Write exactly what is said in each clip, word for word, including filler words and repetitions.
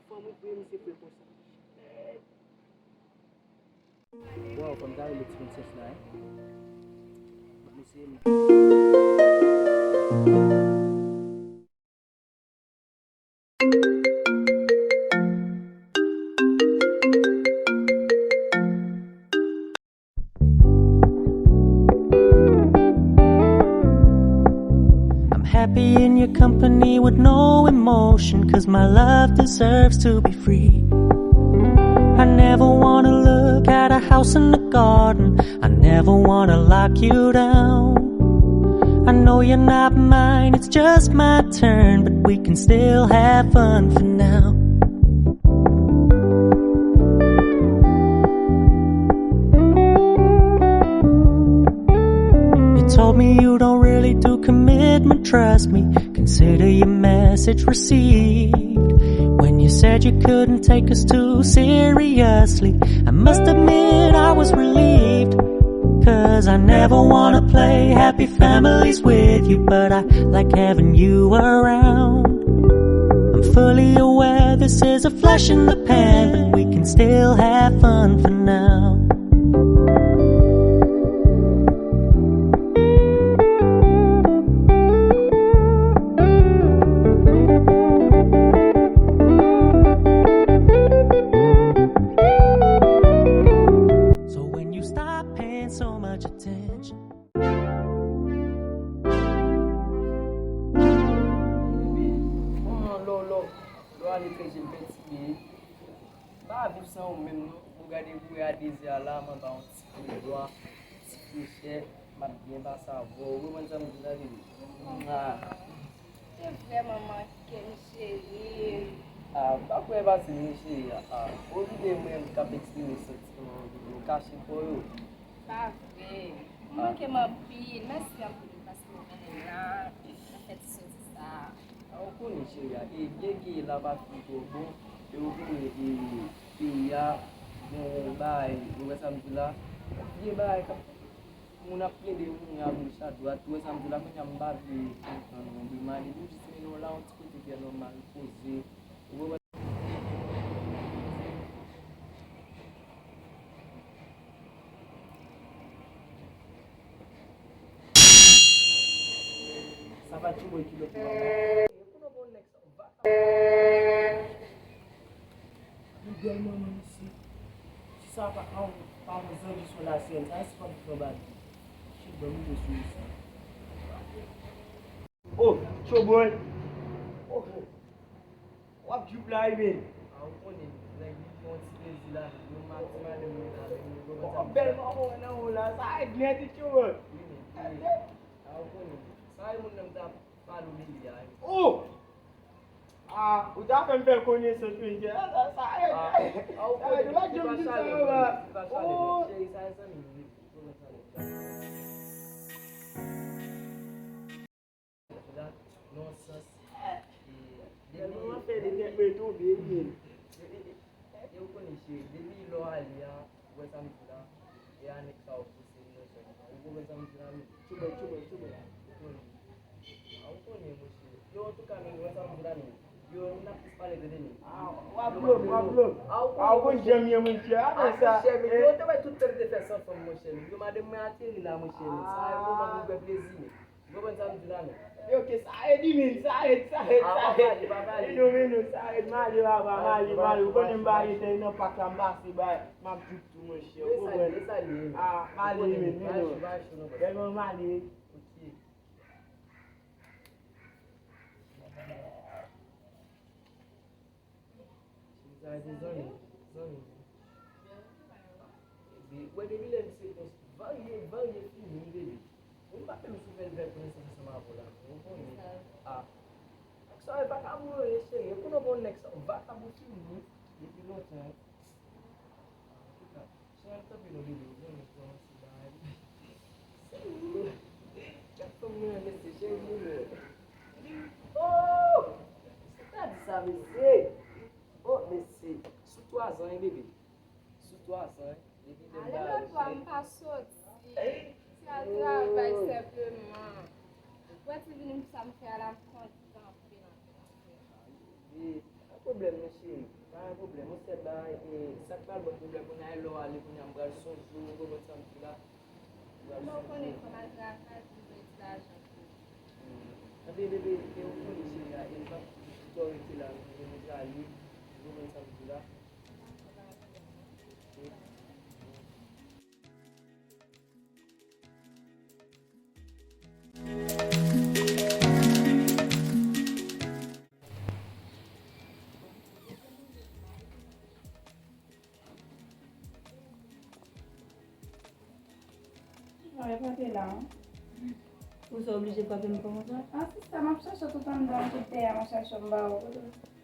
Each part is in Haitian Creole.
Fanm wi, pou misye fè konsa. Waw, fanm ta rele ti prensès la, hein. Mesye, I'm happy in your company with no emotion, 'cause my love deserves to be free. I never wanna look at a house in the garden. I never wanna lock you down. I know you're not mine, it's just my turn, but we can still have fun for now. You told me you don't really do commitment, trust me. Consider your message received. When you said you couldn't take us too seriously, I must admit I was relieved. 'Cause I never wanna play happy families with you, but I like having you around. I'm fully aware this is a flash in the pan, but we can still have fun for now. So when you stop paying so much attention. Epi, kòman lò, lò, lò aletranje m pèdi peye? M pa viv san ou menm non. Bon, gade kouri a dezè a la, m anba yon ti pye bwa, ti pye chè, m ap byen pase avè w. Ou konprann sa m di la, bebe? Mwa. Se vrèman manke m, cheri. Ah, pa kwè fasil non, cheri. Ah, ou vide mwen k ap eksprime santiman an, bebe, ou kache kò yo. Pa vre. Ou manke m anpil. Mèsi anpil paske ou vini la nan fè ti soti sa a. Ah, ou konnen, cheri a, e byen ke la pa fin twò bon, e ou konnen, e peyi a, bon, bay, ou wè sa m di la, byen bay, k ap moun ap plede mouri a goch a dwat, ou wè sa m di la, kounye a m pa vle konprann non, bebe, m ale, m jis mennen w la, yon ti kote byen nòmal, poze, ou wè. Sa pa ti bòy ki lòt mwen. Li bèl manman misye. Si sa pa, pa, pa yon zangi sou lasyèl, sa se pa pou fè bal. Shit, ban m ide sou misye. Oh, showboy. Oh, oh. W ap drip la, wi, men. A, ou konnen, nèg li fè yon ti plezi la, nou ma ti madanm mwen la, men nou konprann sa. Oh, bèl manman nan ou la, sa e gnè di showboy. Wi, men, wi, men. A, ou konnen, sa e moun nan m ta pale w de li a, wi. Oh! Ah, ou ta fè m fè konesans, mesye. Ah, sa, sa, ah, ou konnen, li pa chale, li pa chale, men cheri, sa e zanmi m, li, li konnen sa, li. Nan yon sans, e, depi, e, e, e, e, ou konnen, cheri, depi lè w ale a, ou wè sa m di la, e a nèg sa yo pouse m nan zòn nan. Ou konprann sa m di la, men? Tchouba, tchouba, tchouba. Ou konnen. A, ou konnen, monchè. Yo, antouka, men, ou wè sa m di la, men. Yo, n ap plis pale, tande, men. Ah, w ap blòm, w ap blòm. Ah, ou konn jan m ye, monchè. Ah, monchè, men, yo te wè tout tan li te fè san fanm, monchè, men. Yo, madanm mwen ateri la, monchè, men. Sa e moman pou m fè plezi, men. Ou konprann sa m di la, men? Yo, ke sa ed, men, sa ed, sa ed, sa ed. Ah, pa pale, pa pale. Men non, men non, sa ed, m ale, papa, m ale, m ale. Ou konnen m pa rete nan pak la, m pase bay, m ap jouk tou, monchè. Ou konprann? Ah, m ale, men, men non. Vrèman, m ale. Ok. Sa se zanmi, zanmi. Epi, wè, depi lè misye konsa, varye, varye fini, bebe. Ou pa menm sou fè l fè konesans ansanm avè w la, ou konnen. Ah. Ak sa, e vakabon yo ye, cheri. Ou konnen bon nèg sa, vakabon fini, depi lontan. Antouka, cheri, tanpri non, bebe, ou konnen kòman se bagay. Gad fanm mwen, mesye, cheri, bebe. Oh! Sa di sa, mesye? Oh, mesye, sou twazan, wi, bebe. Sou twazan, wi. Depi lè m ta ale, papa, m pa soti. Se al travay senpleman. Ou wè ti vini m sa m fè a la, m kontan anpil, anpil, anpil. Bebe, pa Pwoblèm, non, cheri. Pa gen pwoblèm. Yon sèl bagay, e, sa k pral ban pwoblèm, kounye a, lè w ale, kounye a, m pral sonje w, ou konprann sa m di la? M pral sonje w. Bon, ou konnen, fò m al travay pou m jwenn ti lajan tou. Hmm. Anben, bebe, e ou konnen, cheri a, e m p ap fè w rete la, non, e m prale, ou konprann sa m di la? Dakò, pa gen pwoblèm, non. Mwen pote la. Ou se oblije frape m konsa? Ah, sista, m ap chache w tout anndan, tout dèyè, m ap chache w, m pa wè w.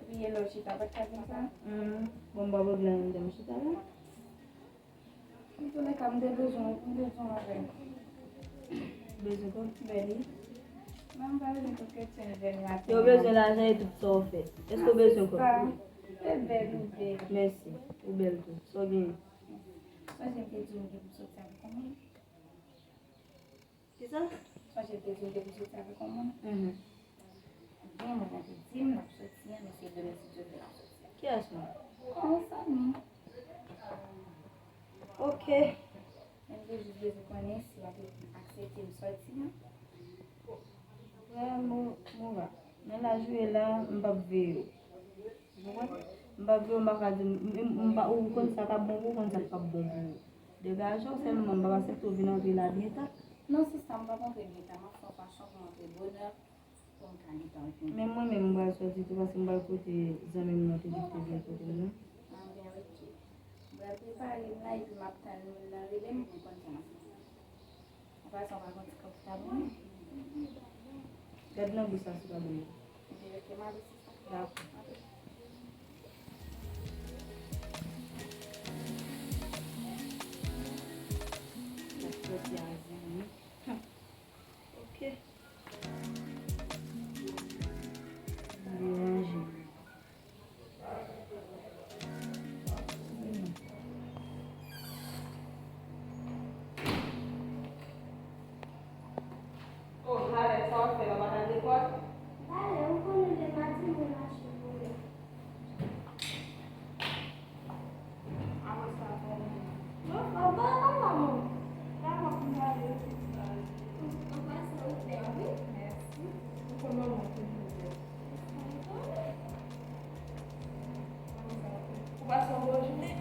Epi e lè w chita, pa t ka di m sa? Hmm, bon, m pa pwoblèm, m chita la. Antoulèka, m te bezwen, m te bezwen avè w. Bezwen kòb? Bèli. Non, m pa bezwen kòb, kesyon jèn maten. Yo bezwen lajan e tout sa w fè. Èske w bezwen kòb? Sista, e bèl ou bèl. Mèsi. Ou bèl tou. Sa w genyen? Sonje m te di w m gen pou m soti avèk yon moun. Kisa? Sonje m te di w m te pou soti avèk yon moun? Mhm. Gen moun nan te di m n ap soti an, men se demen si Dye vle n ap soti an. Kiyès moun? Yon zanmi. Ok. Men m te jis bezwen konnen si w ap aksepte m soti an. Vrèman, Moura, nan laj ou ye la, m p ap veye w. Ou konprann? M p ap veye w, m pa ka di, m, m, m pa, ou konn sa k ap bon pou ou, ou konn sa k p ap bon pou ou. Degaje w sèlman, m p ap aksepte w vin antre la byen ta. Non, sista, m p ap antre byen ta, m ap fè yon fason pou m antre bonè, pou m ka gentan vini. Men mwen menm, m pral soti tou, paske m pral kote zanmi m nan te di l te vin kote m nan. Anben, ok. M pral prepare m la, epi m ap tann moun nan rele m pou m konn sa m ap fè. An pasan, pa gon ti kòb sa pou mwen? Gad nan bous la si pa gen. Epi, ok, m ale, sista. Dakò. Dakò, ti a zanmi. Hum. Ok. Deranje. Oh, Alex, sa w ap fè la, w pa t al lekòl? M pa ale, ou konnen depi maten mwen mache pou mwen. Apre sa, bon. Non, non, non, non, non. Dakò, m pale, ok, m pale. An pasan, ou bèl, wi. Mèsi. Ou konn manman w toujou bèl. Ou pase yon bon jounen?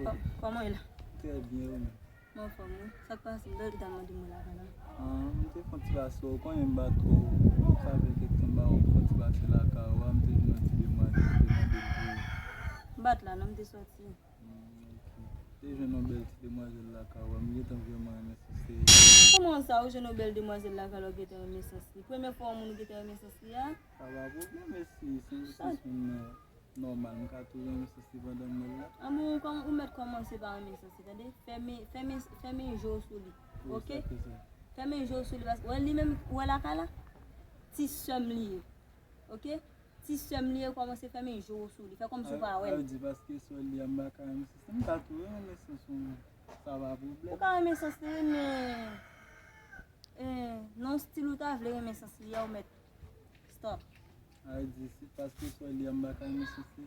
Kò-, kòman w ye la? Trè byen, ou menm? Mwen anfòm, wi. Sa k pase? M ta gentan mande mwen lakay la. Ah, m te fè yon ti pase, ou konnen m pa two, sa fè kèk tan m pa wè w, m fè yon ti pase lakay ou a, m te jwenn yon ti demwazèl, m te mande l pou ou. M pa t la, non, m te sòti. Hmm, ok. Te jwenn yon bèl ti demwazèl lakay ou a, m gentan vrèman renmen sans li. Kòman sa, ou jwenn yon bèl demwazèl lakay la, ou gentan renmen sans li? Premye fwa yon moun ou gentan renmen sans li a? Sa pa pwoblèm, mèsi, se yon sans moun nan. Nòmal, m ka tou renmen sans li pandan m wè l la. An bon, ou kòm-, ou mèt kòmanse pa renmen sans li, tande? Fèmen, fèmen, fèmen je w sou li, ok? Wi, sa k fè sa. Fèmen je w sou li, paske, wè, li menm, ou wè lakay la? Ti sè m li ye, ok? Ti sè m li ye, kòmanse fèmen je w sou li, fè kòmsi w pa wè l. A, a di paske sè w li a, m pa ka renmen sans li, m ka tou renmen sans ou, sa pa pwoblèm. Ou ka renmen sans li, wi, men, eh, nan stil ou ta vle renmen sans li a, ou mèt stop. A di, se paske sè w li a, m pa ka renmen sans li.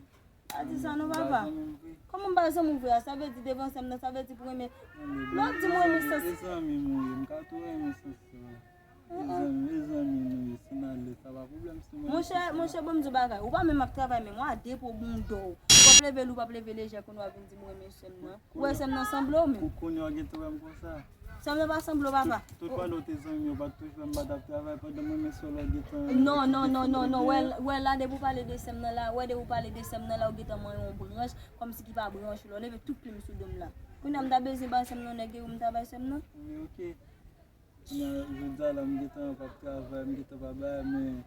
A di sa non, papa. Kòman m pa zanmi w vre a? Sa vle di devan sè m nan, sa vle di pou renmen. Lè w di m renmen sans li. E zanmi m ou ye, m ka tou renmen sans li. E zanmi, e zanmi nou ye, si n ale, sa pa pwoblèm si mwen. Monchè, monchè, bon, m di w bagay. Ou pa menm ap travay menm, w a de po bouda w. Ou p ap leve lou, w p ap leve lejè, kounye w ap vin di m renmen sè m nan. Ou wè sè m nan sanble w menm. Kounye w gentan wè m konsa. Sè m nan pa sanble w, papa. Tout pandan w te zanmi, ou pa t toujou wè m pa t ap travay, pandan mwen menm sè w la gentan. Non, non, non, non, non. Wè, wè la, depi w pale de sè m nan la, wè, depi w pale de sè m nan la, ou gentan manyen yon branch, kòmsi ki pa branch ou la, ou leve tout plim sou do m la. Kounye a, m ta bezwen bay sè m nan nèg, e ou m ta bay sè m nan? Wi, ok. Kounye a, jodi a la, m gentan p ap travay, m gentan pa bay, men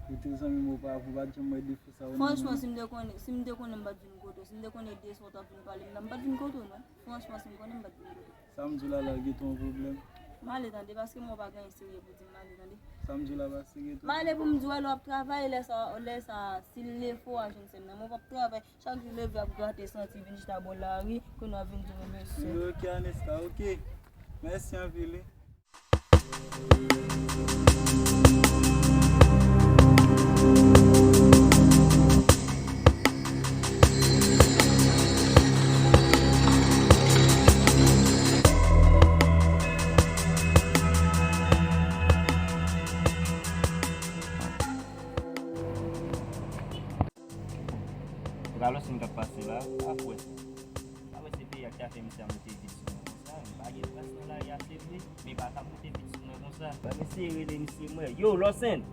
ou te zanmi m oparavan, ou pa t janm wè defo sa ou nan mwen. Franchman, si m te konnen, si m te konnen, m pa t vin kote w. Si m te konnen de sa w t ap vin pale m nan, m pa t vin kote w, non. Franchman, si m konnen, m pa t vin kote w. Sa m di w la la, gentan yon pwoblèm. M ale tande, paske mwen pa gen anyen serye pou di m, m ale tande. Sa m di w la pa serye tou. M ale pou m di w, lè w ap travay, lè sa, lè sa, si l lefo a jwenn sè m nan, mwen p ap travay, chak jou leve ap grate santi, vin chita bò lari, kounye a vin di w renmen sè. Wi, ok, Aneska, ok. Mèsi anpil, wi. Lòsèn k ap pase la, pa fè sa. Pa wè se peyi a ki ta fè misye a moute vit sou mwen konsa. M pa gen plas nan lari a, se vre, men pa ka moute vit sou mwen konsa. Ban m eseye rele misye mwen. Yo, Lòsèn!